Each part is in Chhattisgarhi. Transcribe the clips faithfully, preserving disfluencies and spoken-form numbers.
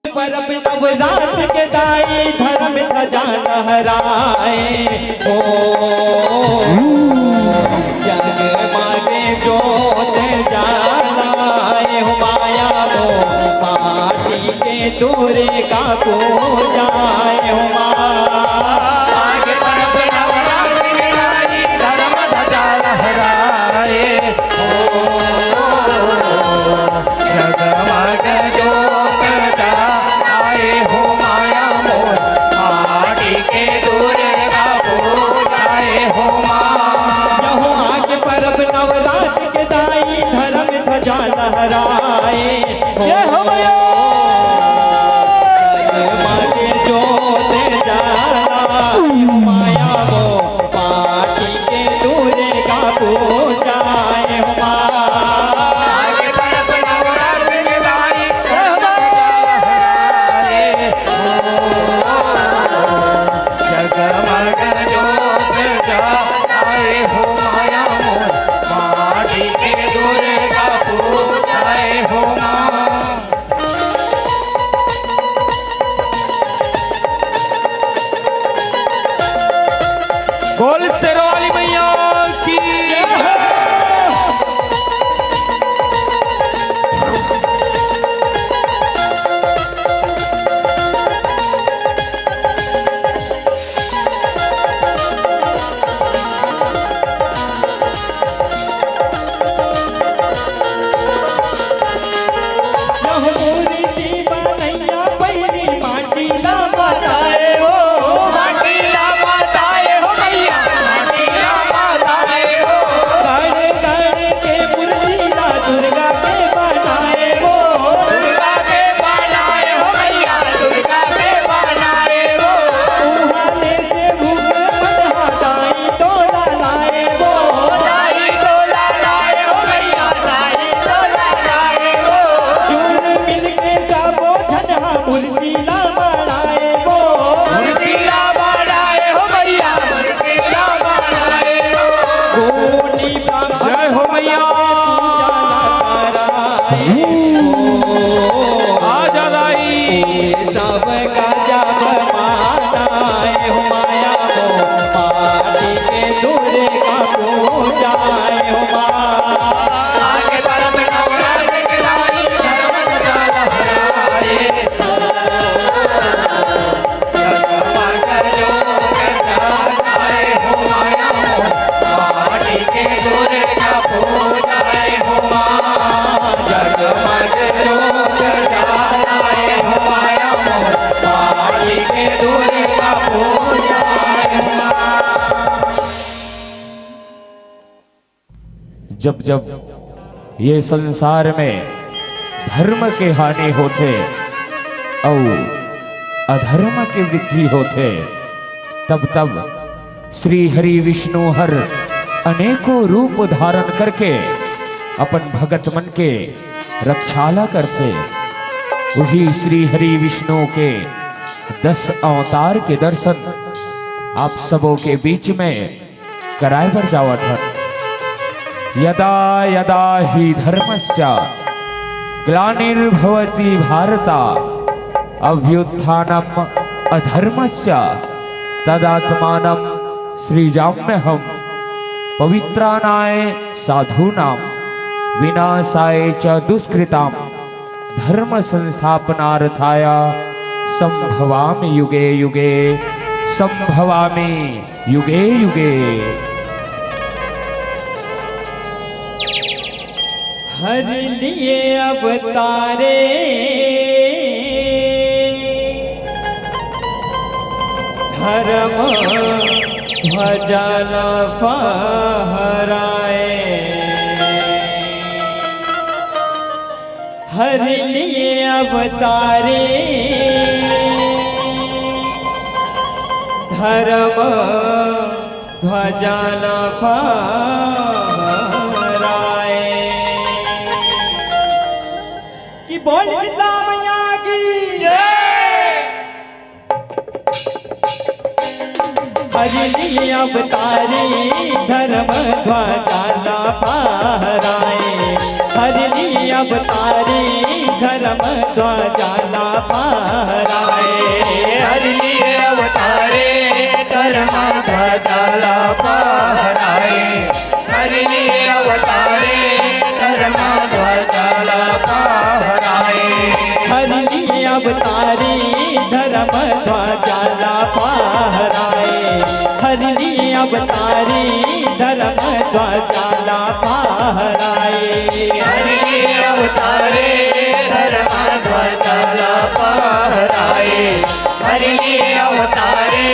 परब नवरात के दाई धर्म ध्वजा लहराए हो। जगमग जोत जलाए हो माया वो माटी के दुर्गा पूजाए हो माँ। आगे परब नवरात के दाई धर्म ध्वजा लहराए हो। जगमग जोत जलाए हो माया मोर, माटी के दुर्गा पूजाए हो माँ। यहो आगे परब नवरात के दाई धर्म ध्वजा लहराए हो। जय हो मैया। जगमग जोत जलाए हो माया वो माटी के दुर्गा पूजाए हो माँ। आगे परब नवरात के दाई धर्म ध्वजा लहराए हो। जगमग जोत जलाए हो माया मोर, माटी के दुर्गा पूजाए हो माँ। बोल शेरवाली मैया की। जय हो मैया। आ जा दाई। जब जब ये संसार में धर्म के हानि होथे अउ अधर्म के वृद्धि होथे, तब तब श्री हरि विष्णु हर अनेकों रूप धारण करके अपन भगत मन के रक्षा ला करथे। वही श्री हरि विष्णु के दस अवतार के दर्शन आप सबों के बीच में कराए बर जावत हन। यदा यदा हि धर्मस्य ग्लानिर्भवति भारत, अभ्युत्थानम अधर्मस्य तदात्मानम सृजाम्यहम, पवित्राणाय साधूनाम विनाशाय च दुष्कृताम, धर्म संस्थापनार्थाय संभवामि युगे युगे, संभवामि युगे युगे। हरि लिए अवतारे धर्म ध्वजा न फहराए। हरि लिए अवतारे धर्म ध्वजा न फहराए। कि बोल शीतला मैया की जय। हरि लिए अवतारे धर्म ध्वजा न फहराए। हरि ली अवतारी धर्म ध्वजा ला फहराए। हरि ली अवतारी धर्म ध्वजा ला फहराए। हरि ली अवतारी धर्म ध्वजा ला फहराए। हरि ली अवतारी धर्म ध्वजा ला फहराए। हरि ली अवतारी धर्म ध्वजा ला फहराए। हरि ली अवतारी धर्म ध्वजा ला फहराए। हरि ली अवतारी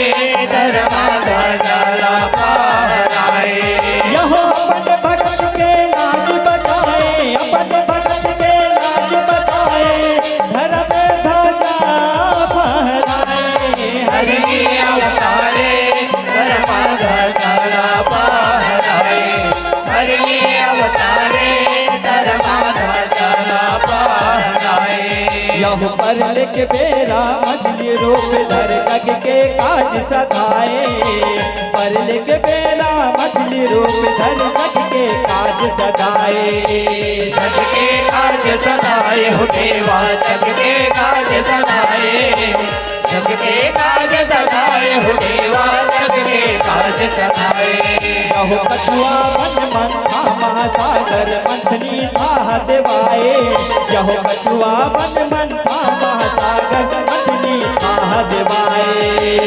धर्म ध्वजा ला फहराए। यहो अपन भक्त के लाज बचाए, अपन भक्त के लाज बचाए, धर्म ध्वजा फहराए। हरि ली अवतारी धर्म ध्वजा ला फहराए। हरि ली अवतारी धर्म ध्वजा ला फहराए। यहो परले के बेरा मछली रूप धर जग के काज सधाए। परले के बेरा मछली रूप धर जग के काज सधाए। जग के काज सधाए हो देवा, जग के काज सधाए। जग के काज सधाए हो देवा, जग के काज सधाए। यहो कछुआ बन मंथा महासागर मंथनी थाह देवाए। यहो कछुआ बन मंथा महासागर मंथनी थाह देवाए।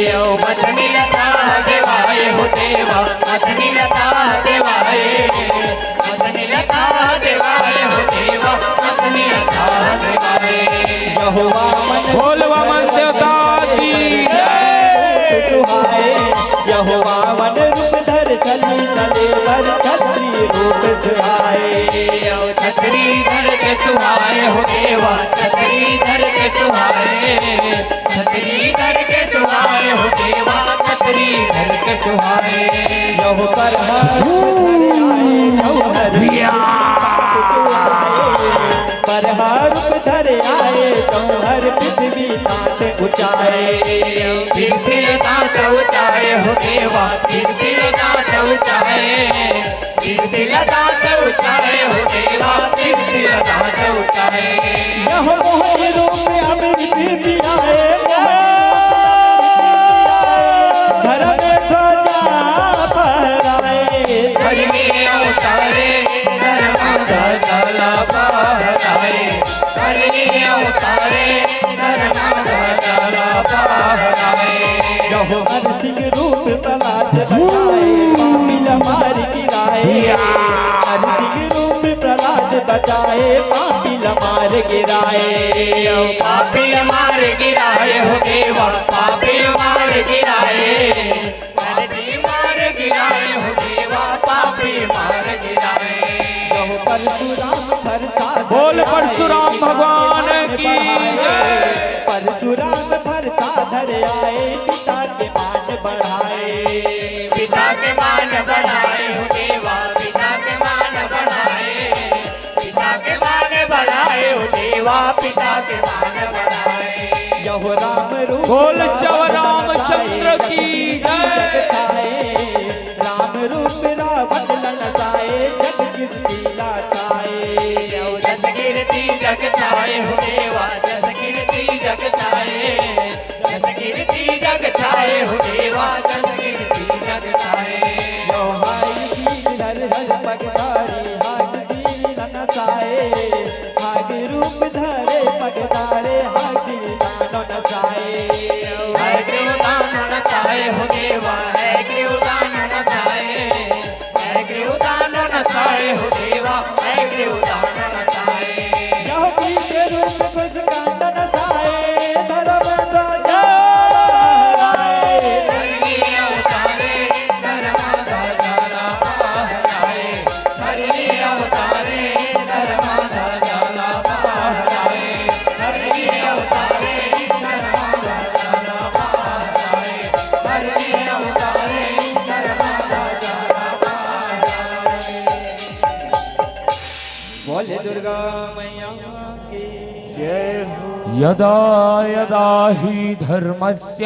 यहो मंथनी थाह देवाए हो देवा, मंथनी थाह देवाए। मंथनी थाह देवाए हो देवा, मंथनी थाह देवाए। यहो वामन बोल वामन देवता की जय। सुहाए। यहो वामन रूप धर चली चले बर छत्री रूप सुहाए। यहो छत्री धर के सुहाए हो देवा, छत्री धर के सुहाए। छत्री धर के सुहाए हो देवा, छत्री धर के सुहाए। यहो पर हर रूप धरे आए, जौहर या। पर हर रूप धरे आए, जौहर पृथ्वी दांत ऊंचाए। पृथ्वी दांत ऊंचाए हो देवा, पृथ्वी दांत ऊंचाए। पृथ्वी दांत ऊंचाए हो देवा, पृथ्वी दांत ऊंचाए। यहो मोहन रूप अमृत पियाए, मोहन धर्म ध्वजा फहराए। हरि ली अवतारी धर्म ध्वजा ला फहराए। हरि ली अवतारी धर्म ध्वजा ला फहराए। यहो हर सिंह रूप प्रहलाद बचाए, पापी ला मार गिराए। या। हर सिंह रूप प्रहलाद बचाए, पापी ला मार गिराए। पापी ला मार गिराए हो देवा, पापी ला मार गिराए। पापी मार गिराए हो देवा, पापी मार गिराए। यहो परशुराम भरता बोल धरे आए, परशुराम भगवान की जय। परशुराम भरता धरे आए, पिता के मान बढ़ाए। पिता के मान बढ़ाए हो देवा, पिता के मान बढ़ाए। पिता के मान बढ़ाए हो देवा, पिता के मान बढ़ाए। यहो राम रूप बोल रावण श्याम रामचंद्र की जय। राम रूप रावण ला नचाए, जस कीर्ति ला छाए। यहो जस कीर्ति जग छाए हो देवा, जस कीर्ति जग छाए। जस कीर्ति जग छाए हो देवा, जस कीर्ति जग छाए। यहो हाय वीर हर हर पगधारी, हाय वीर नचाए। हाय रूप धरे पगधारे, हाय दानो नचाए। हाय दानो नचाए हो देवा, हाय दानो नचाए। हरि उदान नचाए हो देवा, हरि उदान नचाए। यहो पीछे रूप कुछ कांड नचाए, धर्म ध्वजा लहराए। हरि अवतारे, धर्म ध्वजा ला फहराए। हरि अवतारे, धर्म ध्वजा ला फहराए। हरि अवतारे, धर्म ध्वजा ला फहराए। हरि अवतारे, धर्म ध्वजा ला फहराए। बोले दुर्गा मैया की जय हो। यदा यदा ही धर्मस्य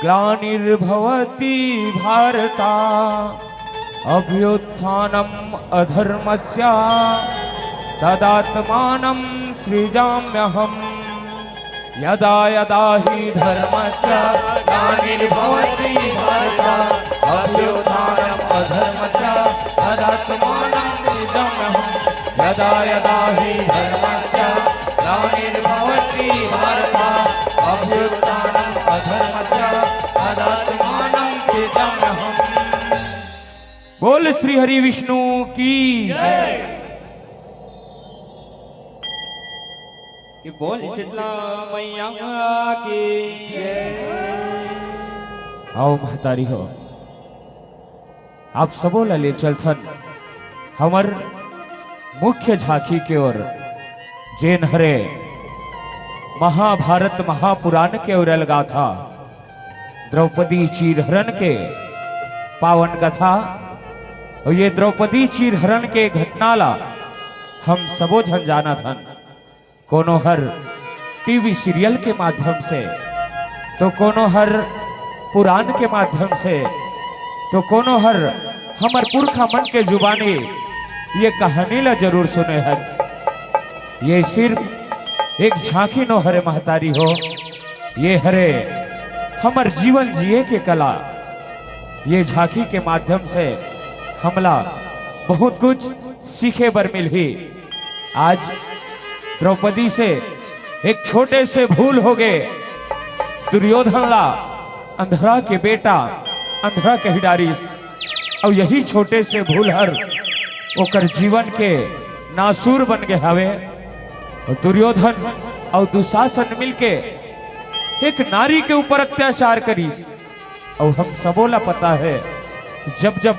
ग्लानिर्भवति भारता। अभ्युत्थानम् अधर्मस्य तदात्मानं सृजाम्यहम्। यदा यदा हि धर्मस्य ग्लानिर्भवति भारत, अभ्युत्थानम् अधर्मस्य तदात्मानं सृजाम्यहम्। यदा यदा हि धर्मस्य ग्लानिर्भवति भारत, अभ्युत्थानम् अधर्मस्य तदात्मानं सृजाम्यहम्। बोल श्री हरि विष्णु की। कि बोल शीतला मैया की। आओ महतारी हो, आप सबो ला ले चलथन हमर मुख्य झांकी के ओर, जेन हरे महाभारत महापुराण के ओर अलगाथा द्रौपदी चीरहरण के पावन कथा। अउ ये द्रौपदी चीरहरण के घटना ला हम सबो झन जानत हन, कोनो हर टीवी सीरियल के माध्यम से, तो कोनो हर पुराण के माध्यम से, तो कोनो हर हमर पुरखा मन के जुबानी ये कहानी ला जरूर सुने हन। ये सिर्फ एक झांकी नो हरे महतारी हो, ये हरे हमर जीवन जिए के कला। ये झांकी के माध्यम से हमला बहुत कुछ सीखे बर मिलही। आज द्रौपदी से एक छोटे से भूल हो गए, दुर्योधन ला अंधरा के बेटा अंधरा कहि डारिस, अउ यही छोटे से भूल हर ओकर जीवन के नासूर बन गए हवे। अउ दुर्योधन अउ दुशासन मिलके एक नारी के ऊपर अत्याचार करिस। अउ हम सबो ला पता है, जब जब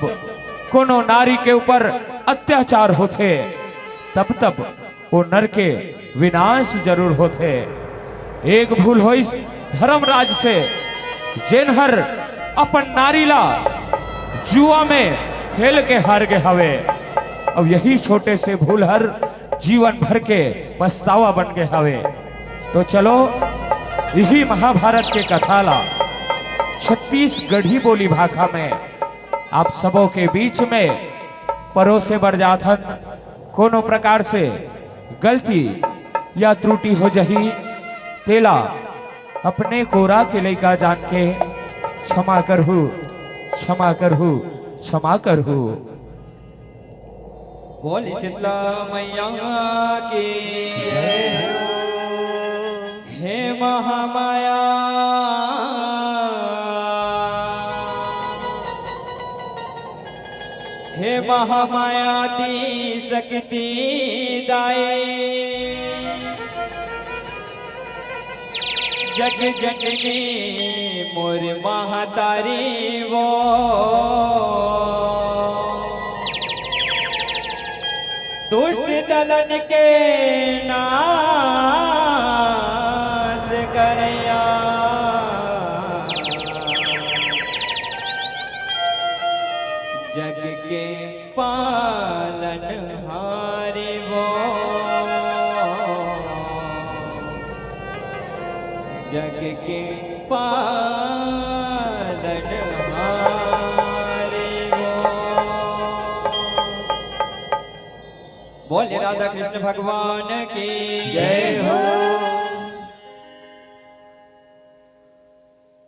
कोनो नारी के ऊपर अत्याचार होथे, तब तब वो नर के विनाश जरूर होथे। एक भूल होइस धर्मराज से, जेन हर अपन नारी ला जुआ में खेल के हार गए हवे। अब यही छोटे से भूल हर जीवन भर के पछतावा बन गए हवे। तो चलो, यही महाभारत के कथा ला छत्तीसगढ़ी बोली भाखा में आप सबों के बीच में परोसे बर जाथन। कोनो प्रकार से गलती या त्रुटि हो जही, तेला अपने कोरा के लइका जान के क्षमा करहू, क्षमा करहू, क्षमा करहू। बोल शीतला मैया की। हे महामाया, हे महामाया दी शक्ति दाई, जग जननी मोर महतारी वो, दुष्ट दलन के नाश करैया, जग के पालनहारी वो, जग के पालनहारी वो। बोले राधा कृष्ण भगवान की जय हो।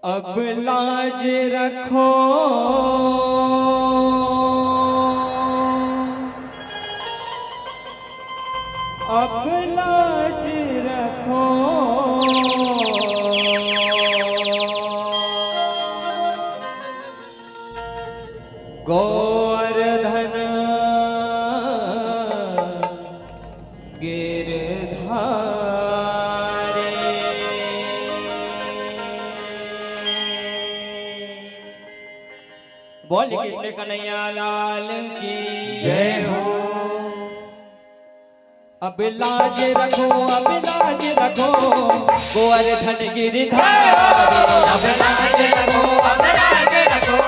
अब लाज रखो, अब लाज रखो, गोवर्धन गिरधारी। बोल कृष्ण कन्हैया लाल की जय हो। अब लाज रखो, अब लाज रखो, गोवर्धन गिरधारी। अब लाज रखो, अब लाज रखो,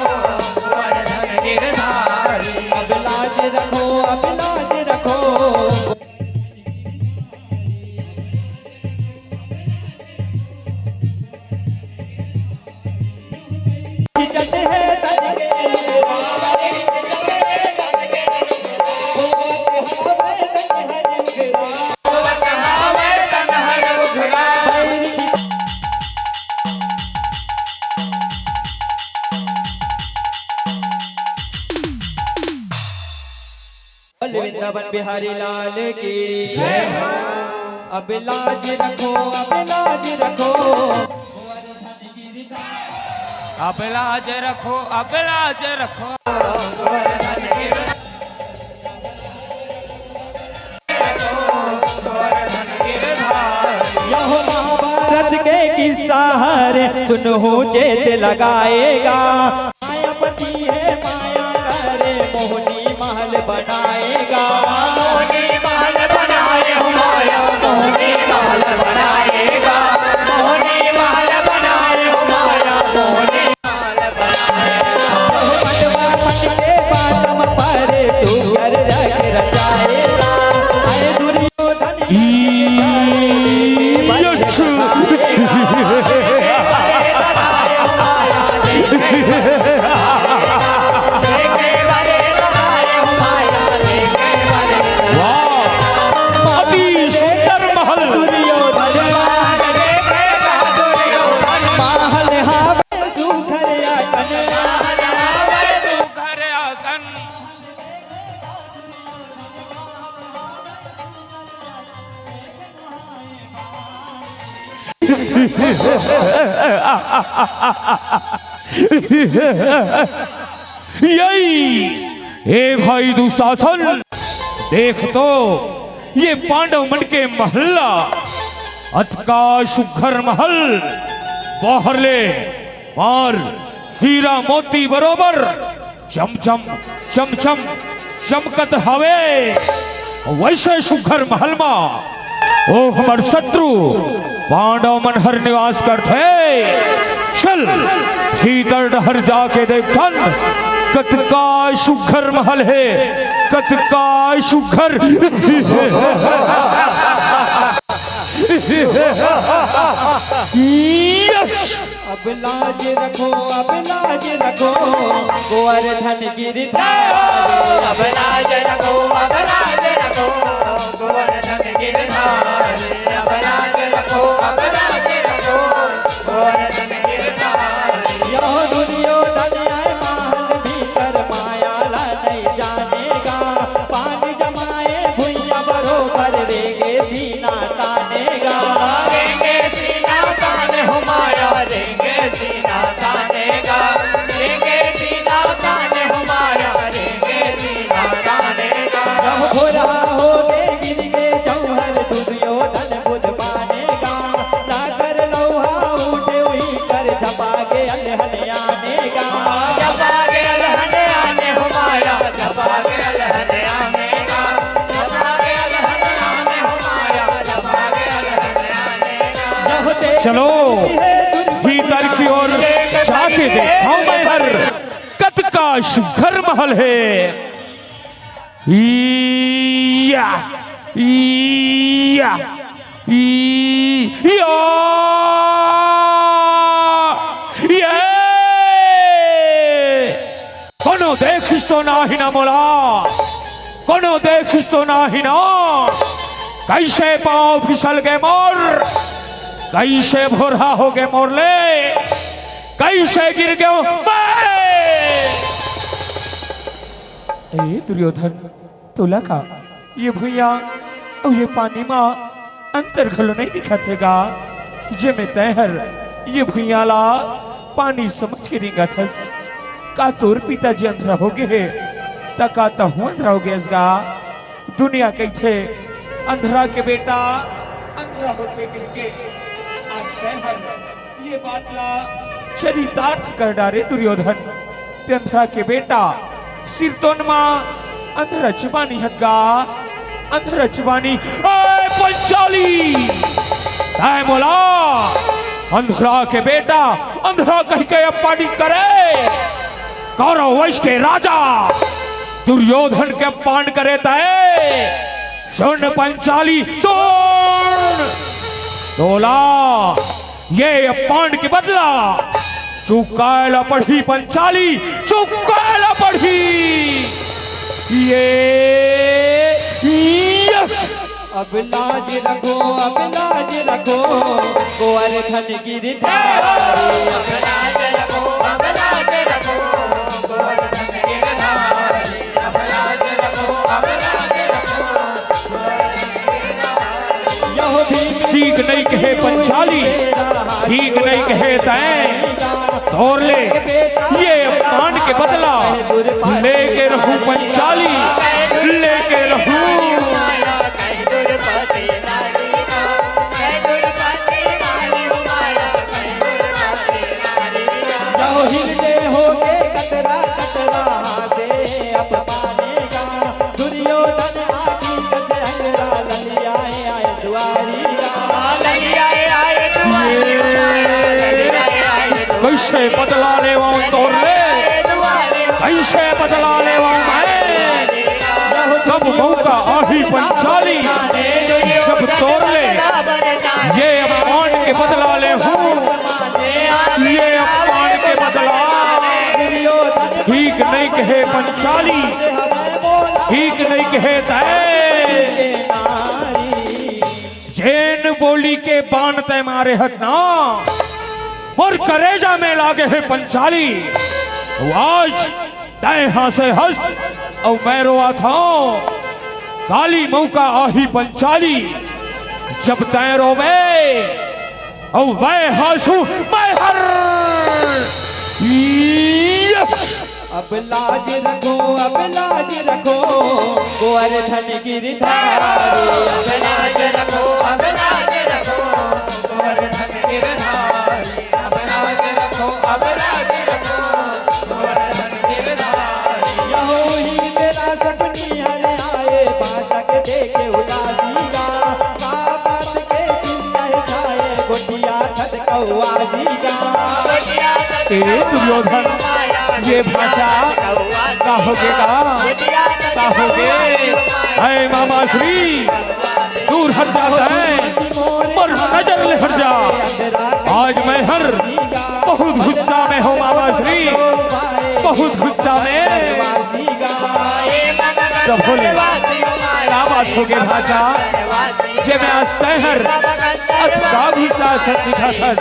गोवर्धन गिरधारी। अब लाज रखो, अब लाज रखो। वृंदावन बिहारी लाल की जय हो। अब लाज रखो, अब लाज रखो। अब लाज रखो, अब लाज रखो। यह महाभारत के किस्सा हरे, सुनहु चेत लगाएगा। मायापति है माया करे, मोहनी महल बनाएगा। मोहनी महल बनाए हो माया, मोहनी महल बनाएगा। मोहनी महल बनाए हो माया, मोहनी महल बनाएगा। पटवा पट के बाटम पर तू कर रख रचाएगा। अरे दुर्योधन यश। वाह, अति सुंदर महल। दुर्योधन महल हावे सुघर आंगन। यही, ए भाई दुशासन, देख तो, ये पांडव मन के महल ला, अतका सुघर महल, बाहर ले मार हीरा मोती बरोबर चमचम, चमचम चमकत हवे। वैसे सुघर महल मा ओ हमर शत्रु पांडव मन हर निवास करथे। चल, भीतर डहर जाके देखथन, कतका सुघर महल हे, कतका सुघर। यश। अब लाज रखो, अब लाज रखो, गोवर्धन गिरधारी। अब लाज रखो, अब लाज रखो, गोवर्धन गिरधारी। अब लाज रखो, अब लाज रखो, गोवर्धन गिरधारी। यह दुर्योधन आए महल भीतर, माया ला नहीं जानेगा। पानी जमाए भुइया बरोबर, रेंगे सीना तानेगा। रेंगे सीना ताने हो माया, रेंगे सीना तानेगा। रेंगे सीना ताने हो माया, रेंगे सीना तानेगा। जब भोरा हो गे गिर गे जौहर, दुर्योधन बुझ पानेगा। सागर लोहा उठे हुई कर, झपा के अलहन आनेगा। झपा के अलहन आने हो माया, झपा के अलहन आनेगा। झपा के अलहन आने हो माया, झपा के अलहन आनेगा। चलो, भीतर की ओर जाके देखता हूँ मैं हर कतका सुघर महल है। या, या, ई, या, ये। कोनो देखिस तो नाही ना मोला, कोनो देखिस तो नाही ना। कैसे पाँव फिसल गे मोर, कैसे भोरहा हो गे मोर ले, कैसे गिर गेंव मैं। ए दुर्योधन, तोला का ये भुइयां अउ ये पानी मा अंतर घलो नइ दिखत हे गा, जेमे तैं हर ये भुइयां ला पानी समझ के रेंगत हस? का तोर पिताजी अंधरा हो गे हे, त का तहूं अंधरा हो गे हस गा? दुनिया कहिथे, अंधरा के बेटा अंधरा होथे कहिके। आज तैं हर ये बात ला चरितार्थ कर डारे दुर्योधन। ते अंधरा के बेटा सिरतोन मा अंधरा चबानी हस गा, अंधरा चबानी। ए पंचाली, तैं मोला अंधरा के बेटा अंधरा कहिके अपमानित करे। कौरव वंश के राजा दुर्योधन के अपमान करे तैं। सुन पंचाली, सुन। तोला ये अपमान के बदला चुकाए ला पड़ही पंचाली, चुकाए ला पड़ही। ये, ये। अब लाज रखो, अब लाज रखो, गोवर्धन गिरधारी। अब लाज रखो, अब लाज रखो, गोवर्धन गिरधारी। अब लाज रखो, अब लाज ठीक नइ कहे पंचाली, ठीक नइ कहे तैं। तोर ले ये अपमान के बदला लेके रहूं पंचाली, लेके रहूं। कइसे बदला लेवंव तोर ले, कइसे बदला लेवंव मैं? कब मौका आही पंचाली, जब तोर ले ये अपमान के बदला लेहूं, ये अपमान के बदला। ठीक नइ कहे पंचाली, ठीक नइ कहे तैं। जेन बोली के बान तैं मारे हस ना, मोर करेजा में लागे हे पंचाली। आज तैं हाँसे हस अउ मैं रोवत हंव। काली मौका आही पंचाली, जब तैं रोवे अउ मैं हाँसहूं, मैं हर। अब लाज रखो, अब लाज रखो, गोवर्धन गिरधारी। अब लाज रखो, अब लाज रखो, गोवर्धन गिरधारी। अब लाज रखो, अब लाज रखो, गोवर्धन गिरधारी। यहो ही मेरा सकुनी हर आए, बाचक देखे उदासी गा। का बात के चिंता है छाए, गोटिया छत कौआ जी गा। ए दुर्योधन, ये भांचा का होगे गा? का होगे? ऐ मामा श्री, दूर हट जा तैं, मोर नजर ले हट जा। आज मैं हर बहुत गुस्सा में हंव मामा श्री, बहुत गुस्सा में। त भोले, का बात होगे भांचा? जे मैं आज तैं हर अतका गुस्सा असन दिखत हस।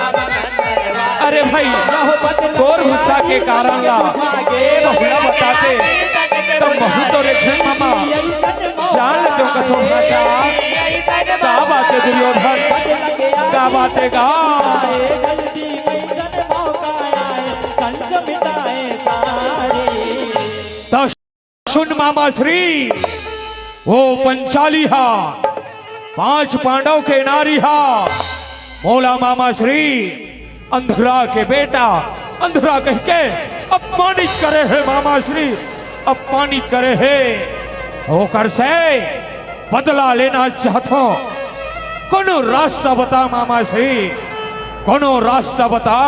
अरे भाई, तोर गुस्सा के कारण ला महूं ला बताते, त महूं तो रे झन मामा जान लेतेंव कथों भांचा। का बात हे दुर्योधन, का बात हे गा? त सुन मामा श्री, वो पंचाली हा, पांच पांडव के नारी हा, मोला मामा श्री अंधरा के बेटा, अंधरा कहिके अपमानित करे हे मामा श्री, अपमानित करे हे। ओकर से बदला लेना चाहत हंव। कोनो रास्ता बता मामा श्री, कोनो रास्ता बता।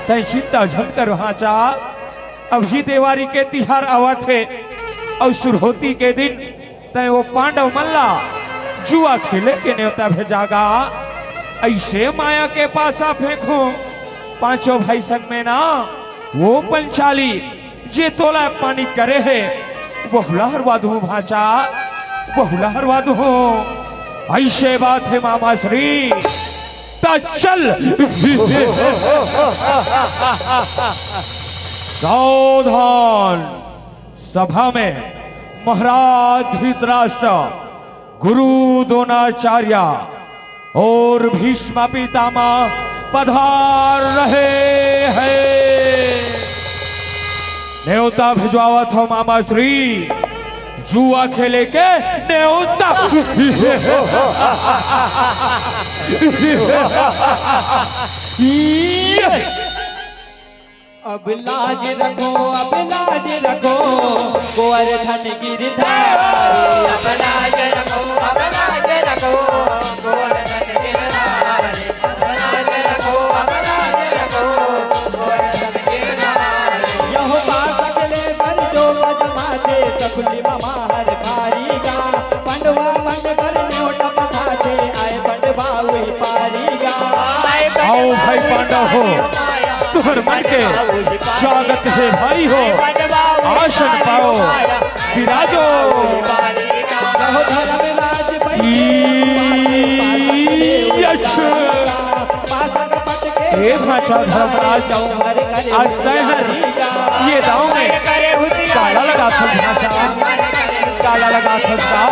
तैं चिंता झन कर भांचा, अभी देवारी के तिहार आवत हे, अउ सुरहोती के दिन तैं वो पांडव मन ला जुआ खेले के नेवता भेजा गा। अइसे माया के पासा फेंकहूं पांचों भाई संग में ना, वो पंचाली जे तोला अपमानित करे हे, वहू ला हरवा दूहूं भांचा, वहू ला हरवा दूहूं। अइसे बात हे मामा श्री। त चल। सावधान। सभा में महाराज धृतराष्ट्र, गुरु द्रोणाचार्य अउ भीष्म पितामह पधार रहे हैं। नेवता भिजवावत हंव मामा श्री, जुआ खेले के नेवता। अब लाज रखो, अब लाज रखो, गोवर्धन गिरधारी। अब लाज रखो, अब लाज रखो, गोवर्धन गिरधारी। अब लाज रखो, अब लाज रखो, गोवर्धन गिरधारी। यहो पासक ले बर जो अजमाथे, सकुनि ममा हर भारी गा। पंडवा मन बर न्योट पठाथे, आय पंडवा वही पारी गा। आओ भाई पांडव हो, तुहर मन के स्वागत हे भाई हो, आसन पाओ, विराजो। यश। हे भांचा धर्मराज, आज तैं हर ये दांव में काला लगाथस भांचा, काला लगाथस का?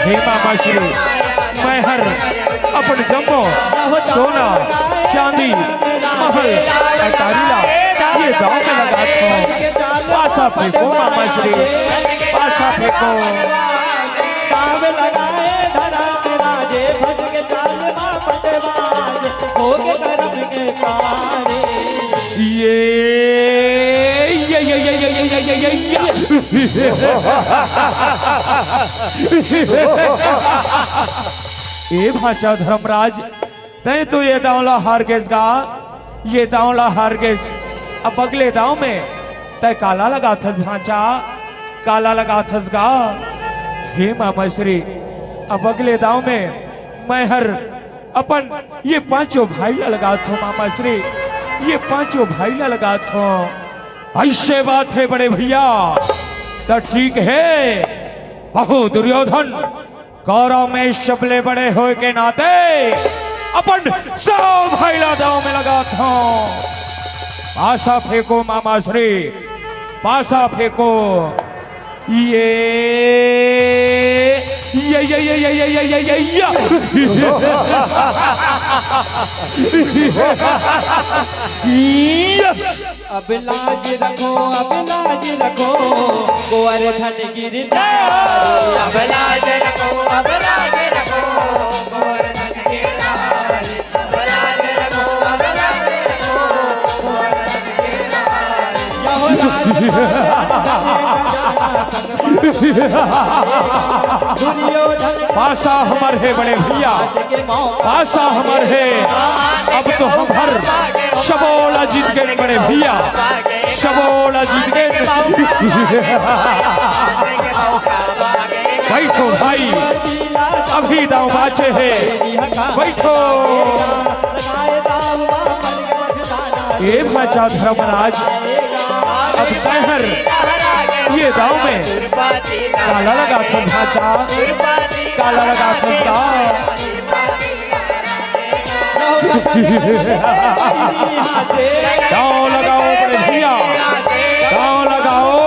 हे मामा श्री, मैं हर अपन जम्मो सोना, चांदी, महल, अटारी ला ये दांव में लगात हंव। पासा फेंको मामा श्री, पासा फेंको। पाव लगाए धरा तेरा जे भज के चाल मा पटवाज, हो के करम के पारे। ये, ये, ये, ये। ए भांचा धर्मराज, तैं तो ये दांव ला हार गेस गा, ये दांव ला हार गेस। अब अगले दांव में तैं काला लगाथस भांचा, काला लगाथस गा। हे मामा श्री, अब अगले दांव में मैं हर अपन ये पांचों भाई ला लगात हंव मामा श्री, ये पांचों भाई ला लगात हंव। अइसे बात हे बड़े भइया, त ठीक हे। बहू दुर्योधन, कौरव में सबले बड़े होय के नाते अपन सब भाई ला दांव में लगात हंव। पासा फेंको मामा श्री, पासा फेंको। ये, ये, ये। ये। अब लाज रखो, अब लाज रखो, गोवर्धन गिरधारी। अब लाज रखो, अब लाज रखो, गोवर्धन गिरधारी। अब लाज रखो, अब लाज रखो, गोवर्धन गिरधारी। यहो राज दुर्योधन पासा हमर हे बड़े भइया, पासा हमर हे। अब तो हम हर सबो ला जीत गेन बड़े भइया, सबो ला जीत गेन। बइठो भाई, अभी दांव बांचे हे, बइठो। ए भांचा धर्मराज, अब तैं हर ये दांव में काला लगाथस भांचा, काला लगाथस गा। दांव लगाओ बड़े भइया, दांव लगाओ।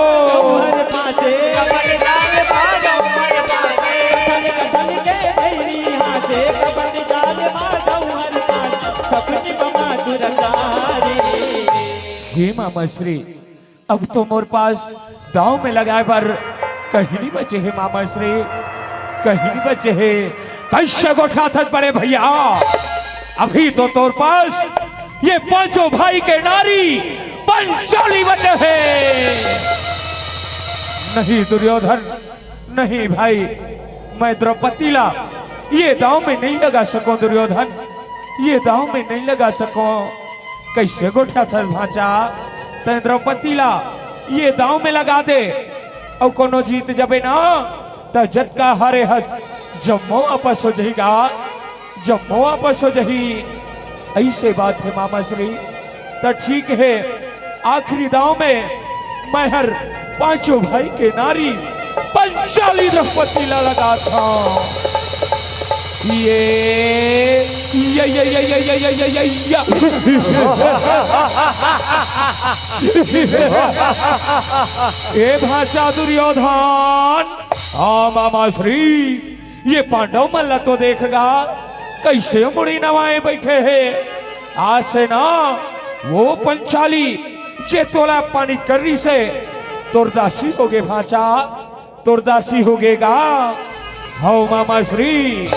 हे मामा श्री, अब तो मोर पास दांव में लगाए बर कहीं नइ बचे हे मामा श्री, कहीं नइ बचे हे। कइसे गोठियाथस बड़े भइया, अभी तो तोर पास ये पांचों भाई के नारी पंचाली बचे हे। नहीं दुर्योधन, नहीं भाई, मैं द्रौपदी ला ये दांव में नइ लगा सकंव दुर्योधन, ये दांव में नइ लगा सकंव। कइसे गोठियाथस भांचा, तैं द्रौपदी ला ये दांव में लगा दे, अउ कोनो जीत जबे ना, त जतका हारे हस, जम्मो वापस हो जाही गा। जम्मो वापस हो जाही। अइसे बात हे मामा श्री। त ठीक हे, आखिरी दांव में मैं हर पांचों भाई के नारी पंचाली द्रौपदी ला लगाथंव। ये, ये, ये। ए भांचा दुर्योधन, आ मामा श्री, ये पांडव मन ला तो देख गा, कइसे मुड़ी नवाए बइठे हे। आज से ना वो पंचाली, जे तोला अपमानित करिस हे, तोर दासी होगे भांचा, तोर दासी होगे गा। हव मामा श्री,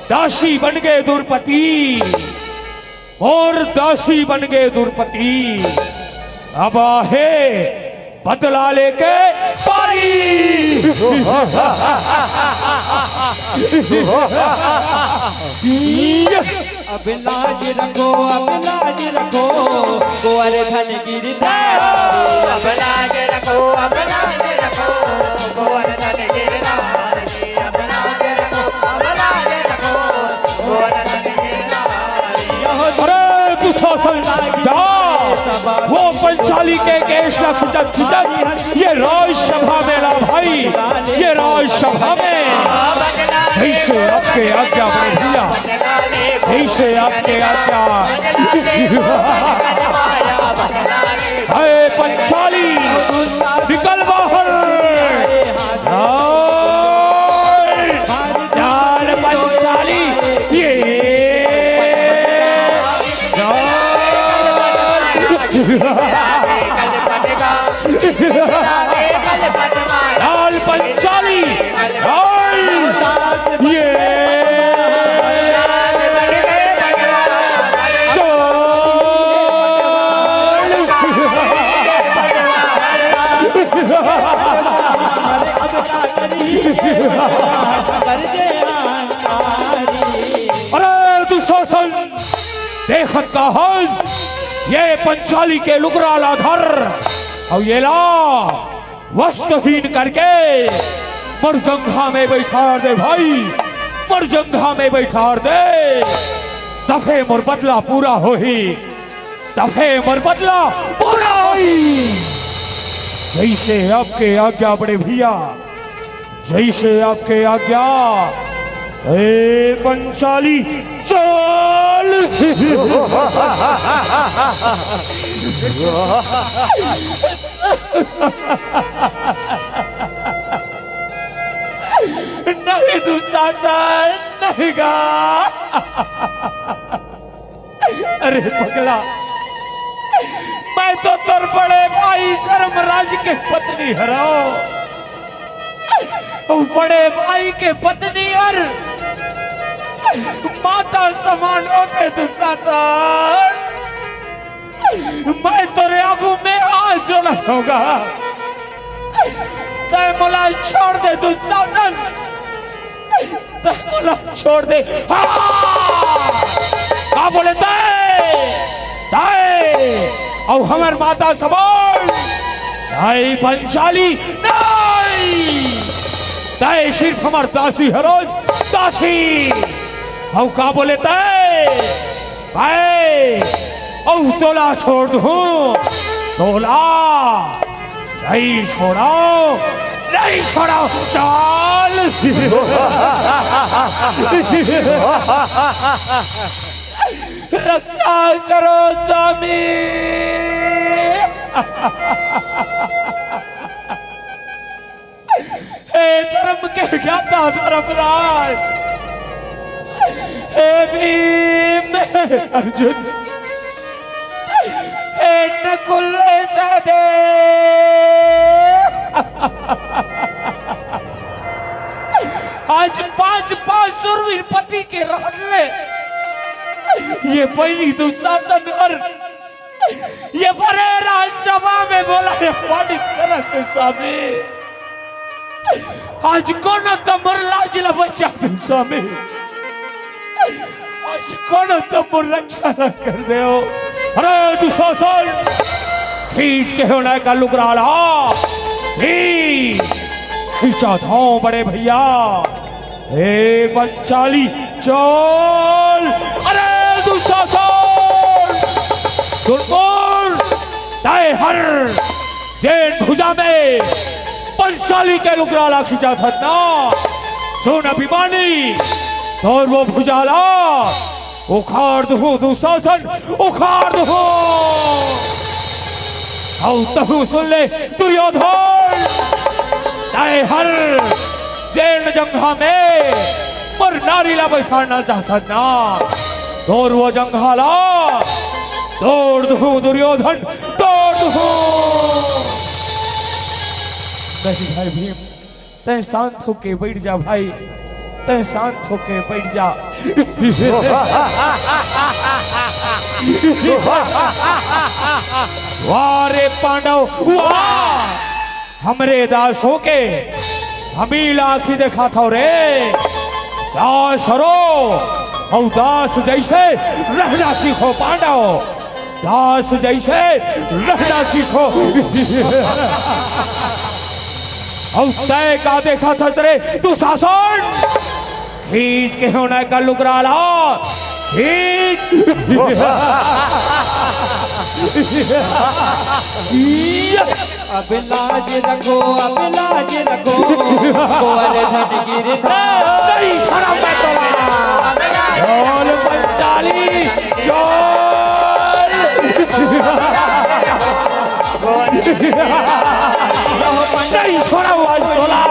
दासी बनगे द्रौपदी। अउ दासी बनगे द्रौपदी, अब आहे बदला लेके पारी। अब लाज रखो, अब लाज रखो, गोवर्धन गिरधारी। अब लाज रखो, अब लाज रखो, गोवर्धन गिरधारी। अरे दुशासन, जा, वो पंचाली के केश ला खिंचत खिंचत ये राजसभा में ला भाई, ये राजसभा में। जइसे आपके आज्ञा बड़े भइया, जइसे आपके आज्ञा। हे पंचाली, निकल बाहर। हाय, चल पंचाली। लाल पंचाली, लाल ये चोल। अरे दुशासन, देखत का हस, ये पंचाली के लुगरा ला धर, अउ ये ला वस्त्रहीन करके मोर जंघा में बैठार दे भाई, मोर जंघा में बैठार दे, तभे मोर बदला पूरा होही, तभे मोर बदला पूरा होही। जैसे आपके आज्ञा बड़े भैया, जैसे आपके आज्ञा। ए पंचाली, चल। नहीं दुशासन, नहीं गा। अरे पगला, मैं तो तोर बड़े भाई धर्मराज के पत्नी हरव। अउ बड़े भाई के पत्नी अउ माता समान होके दुशासन, मैं तोरे आगू में हाथ जोड़त हंव गा। तैं मोला छोड़ दे दुशासन। तैं मोला छोड़ दे। हाँ! का बोले तैं? तैं अउ हमर माता समान? नहीं पंचाली, नहीं। तैं सिर्फ हमर दासी हरस, दासी। अउ का बोले तैं? तैं अउ तोला छोड़ दूं, तोला नहीं छोड़व, नहीं छोड़व, चल। रक्षा करो स्वामी। हे धर्म के ज्ञाता धर्मराज, हे भीम, हे अर्जुन, हे नकुल, हे सहदेव, आज पांच पांच सुरवीर पति के रहत ले ये बैरी दुशासन अउ ये बड़े राजसभा में मोला अपमानित करत हे स्वामी। आज कोनो तो मोर लाज ल बचा दे स्वामी, आज कोनो तो मोर रक्षा ल कर देव। अरे दुशासन, खींच के हे ओला का लुगरा ला, खींच, खींचा धाव बड़े भैया। ए पंचाली, चल। अरे दुशासन, सुन मोर, तैं हर जेन भुजा में पंचाली के लुगरा ला खिंचाथस ना, सुन अभिमानी, तोर वो भुजा ला उखाड़ दूं दुशासन, उखाड़ दूं। अउ तहूं सुन ले दुर्योधन, तैं हर जेन जंघा में मोर नारी ला बैठाना चाहथस ना, तोर वो जंघा ला तोड़ दूं दुर्योधन, तोड़ दूं। नहीं भाई भीम, तैं शांत होके बैठ जा भाई, तैं शांत होके बैठ जा। वाह रे पांडव, वाह! हमरे दास होके हमी ला आँखी देखाथव रे। दास हरो, अउ दास जैसे रहना सीखो पांडव। दास जैसे रहना सीखो। अउ तैं का देखाथस रे दुशासन? खींच के हे ओला का लुगरा ला, खींच। अब लाज रखो, अब लाज रखो, गोवर्धन गिरधारी। नहीं छोड़व मैं तोला। ढोल पंचाली, चल। नहीं छोड़व आज तोला।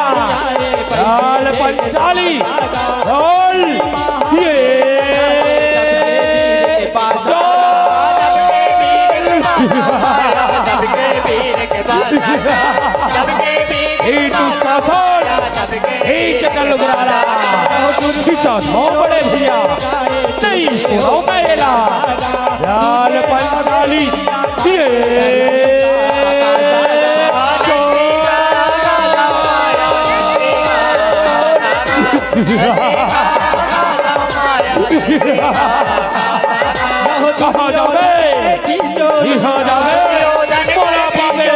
ढोल पंचाली, ढोल, ये, चल। हे दुशासन, हे चकल उगराला, खींचा धो बड़े भैया, नहीं छोड़ो मैं एला। चाल पंचाली, ये कहाँ जाबे? इहाँ जाबे? मोला पाबे?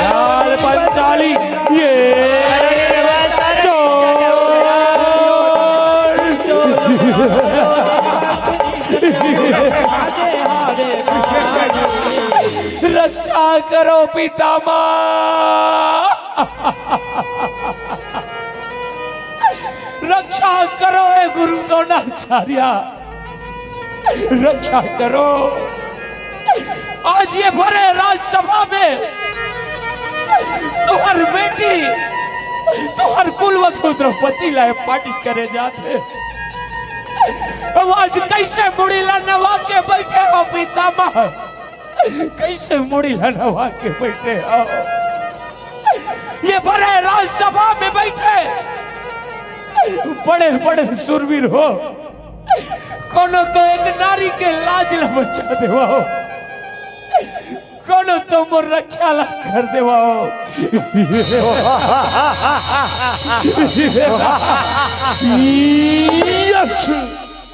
चाल पंचाली, ये चोर। रक्षा करो पितामह, रक्षा करो हे गुरु द्रोणाचार्य, रक्षा करो। आज ये भरे राजसभा में तुहर बेटी, तुहर कुलवधू द्रौपदी ला अपमानित करे जात हे। अब आज कइसे मुड़ी ला नवा के बइठे हो पितामह? कइसे मुड़ी ला नवा के बइठे हो? ये भरे राजसभा में बइठे बड़े बड़े सुरवीर हो, कोनो तो एक नारी के लाज ला बचा देवा हो, कोनो तो मोर रक्षा ला कर देवा हो।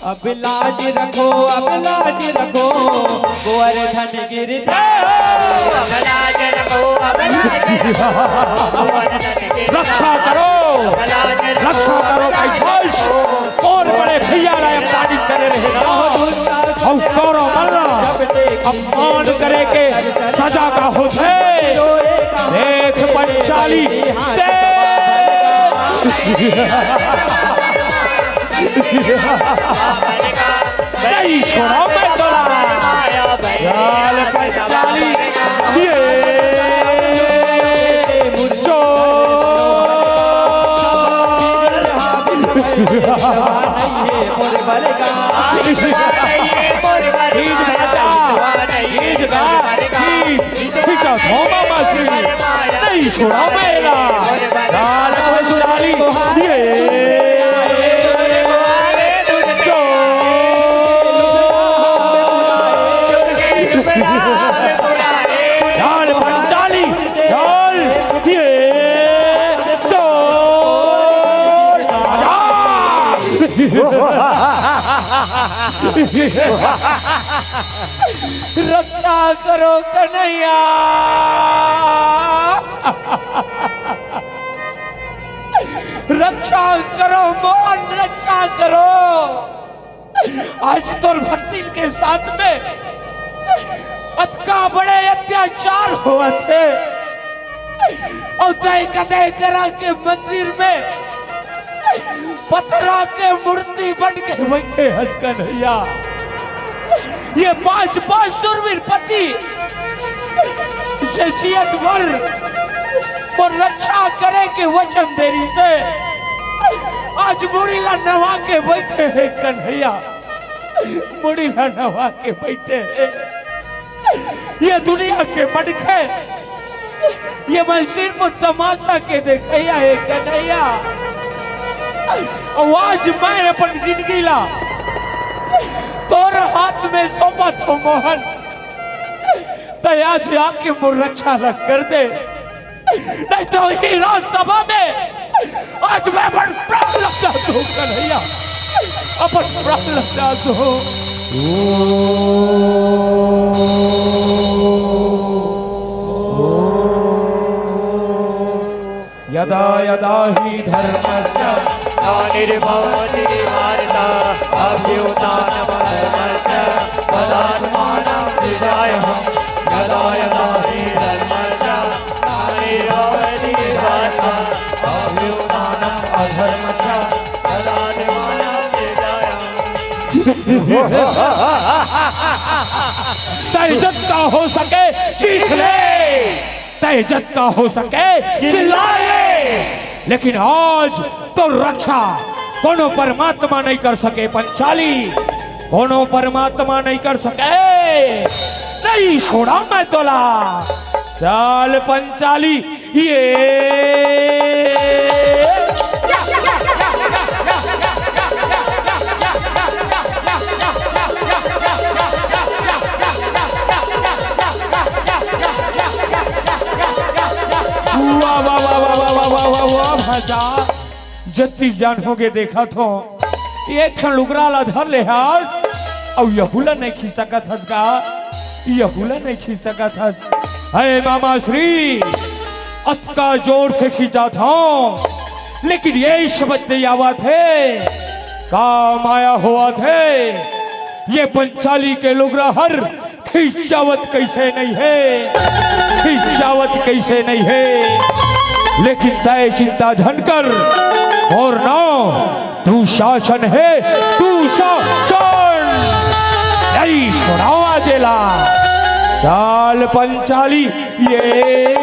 अब लाज रखो, अब लाज रखो, गोवर्धन गिरधर। अब लाज रखो, अब लाज रखो, गोवर्धन गिरधर। रक्षा करो, रक्षा करो, कैलाश। और बड़े भैया ला अपमानित करे रहे ना, अउ कौरव मन ला अपमान करे के सजा का होथे। देख पंचाली, देख। नहीं छोड़ा मैं तोला। चाल पंचाली, ये चोर। खींच भाचा, खींच गा, खींच। खींचा धोमा मासी, नहीं छोड़ा मैं एला। चाल पंचाली, ये चोर। चाल पंचाली, चाल, ये चोर। रक्षा करो कन्हैया, रक्षा करो मोहन, रक्षा करो। आज तोर भक्तिन के साथ में अतका बड़े अत्याचार होवत हे। अउ तय कतय करा के मंदिर में पथरा के मूर्ति बन के बइठे हस कन्हैया। ये पांच, पांच सुरवीर पति जे जियत भर मोर रक्षा करे के वचन दे रिहिसे, आज मुड़ी ला नवा के बइठे हे कन्हैया। मुड़ी ला नवा के बइठे हे। ये दुनिया के मनखे, ये मन सिर्फ तमाशा के देखइया हे कन्हैया। अउ आज मैं अपन जिनगी ला तोर हाथ में सौंपत हों मोहन, त आज आके मोर रक्षा ला कर दे। नहीं तो इही राजसभा में आज मैं अपन प्राण लग जात हों कन्हैया, अपन प्राण लग जात हों। यदा यदा हि धर्मस्य ग्लानिर्भवति भारत, अभ्युत्थानमधर्मस्य तदात्मानं सृजाम्यहम्। यदा यदा हि धर्मस्य ग्लानिर्भवति भारत, अभ्युत्थानमधर्मस्य तदात्मानं सृजाम्यहम्। तैं जतका हो सके चीख ले, तैं जतका हो सके चिल्ला ले, लेकिन आज तोर रक्षा कोनो परमात्मा नहीं कर सके पंचाली, कोनो परमात्मा नहीं कर सके। नहीं छोड़ा मैं तोला। चाल पंचाली, ये वाह, वाह, वाह, भांचा। जतिक जान होगे देखत हों, एक ठन लुगरा ला धर ले हस, अउ यहू ला नइ खींच सकत हस का? यहू ला नइ खींच सकत हस। हे मामा श्री, अतका जोर से खींचत हों, लेकिन ये समझ नइ आवत हे, का माया होवत हे? ये पंचाली के लुगरा हर खिंचावत कइसे नइ हे, खिंचावत कइसे नइ हे। लेकिन तैं चिंता झन कर, मोर नांव दुशासन हे, दुशासन। नइ छोड़ावंव आज एला। चाल पंचाली, ये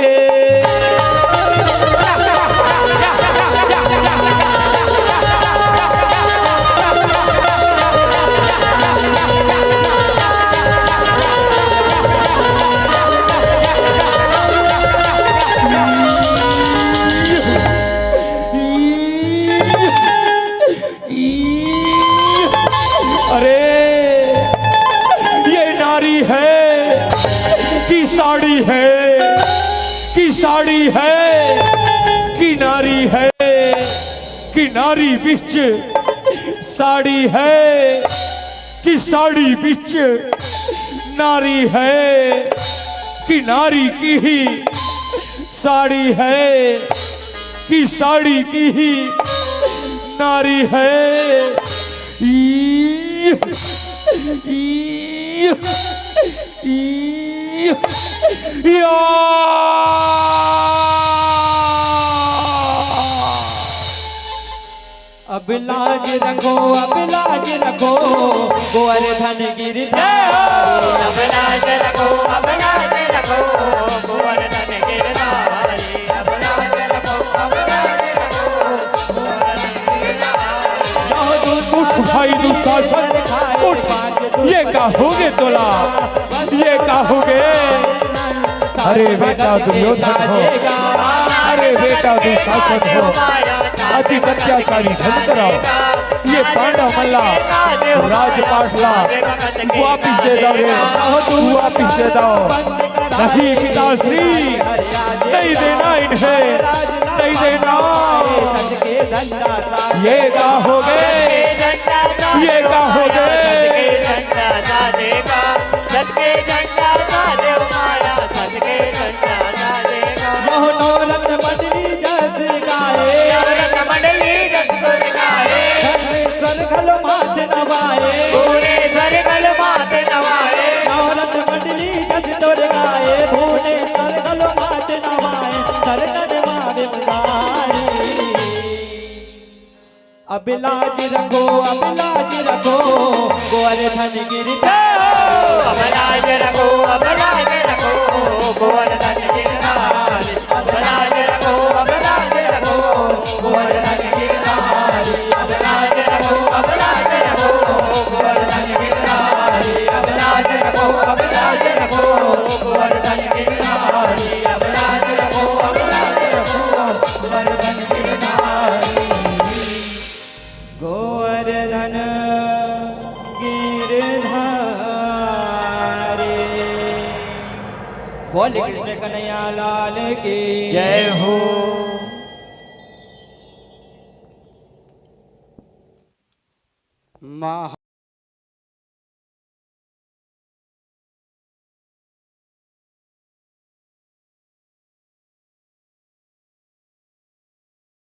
अरे, ये नारी है कि साड़ी है, कि साड़ी है, कि नारी है, कि नारी बीच साड़ी है, कि साड़ी बीच नारी है, कि नारी की ही साड़ी है, कि साड़ी की ही नारी है। ई, ई, ई, या। अब लाज रखो, अब लाज रखो, गोवर्धन गिरधारी। अब लाज रखो, अब लाज रखो, गोवर्धन गिरधारी। अब लाज रखो, अब लाज रखो, गोवर्धन गिरधारी। उठ भाई दुशासन, उठ। ये का होगे तोला, ये का होगे? अरे बेटा दुर्योधन हो, अरे बेटा दुशासन हो, अति अत्याचारी झन करव। ये पांडव मन ला राजपाट ला वापिस दे दव रे, वापिस दे दव। नहीं पिताश्री, नइ देना इन्हें, नइ देना। ये का होगे? ये का होगे? यह नवरत्न मंडली जस गाए, नवरत्न मंडली जस गाए। धनेश्वर घलो माथ नवाए, भुवनेश्वर घलो माथ नवाए। नवरत्न मंडली जस गाए, भुवनेश्वर घलो माथ नवाए। सरगन मावे मुरारी। अब लाज रखो, अब लाज रखो, गोवर्धन गिरधारी। अब लाज रखो, अब लाज रखो, गोवर्धन गिरधारी। अब लाज रखो, अब लाज रखो, गोवर्धन गिरधारी। अब लाज रखो, अब लाज रखो, गोवर्धन गिरधारी। अब लाज रखो, अब लाज रखो, गोवर्धन गिरधारी। अब लाज रखो, अब लाज रखो, गोवर्धन गिरधारी। गोवर्धन गिरधारी। बोल कृष्ण कन्हैया लाल की जय हो। महा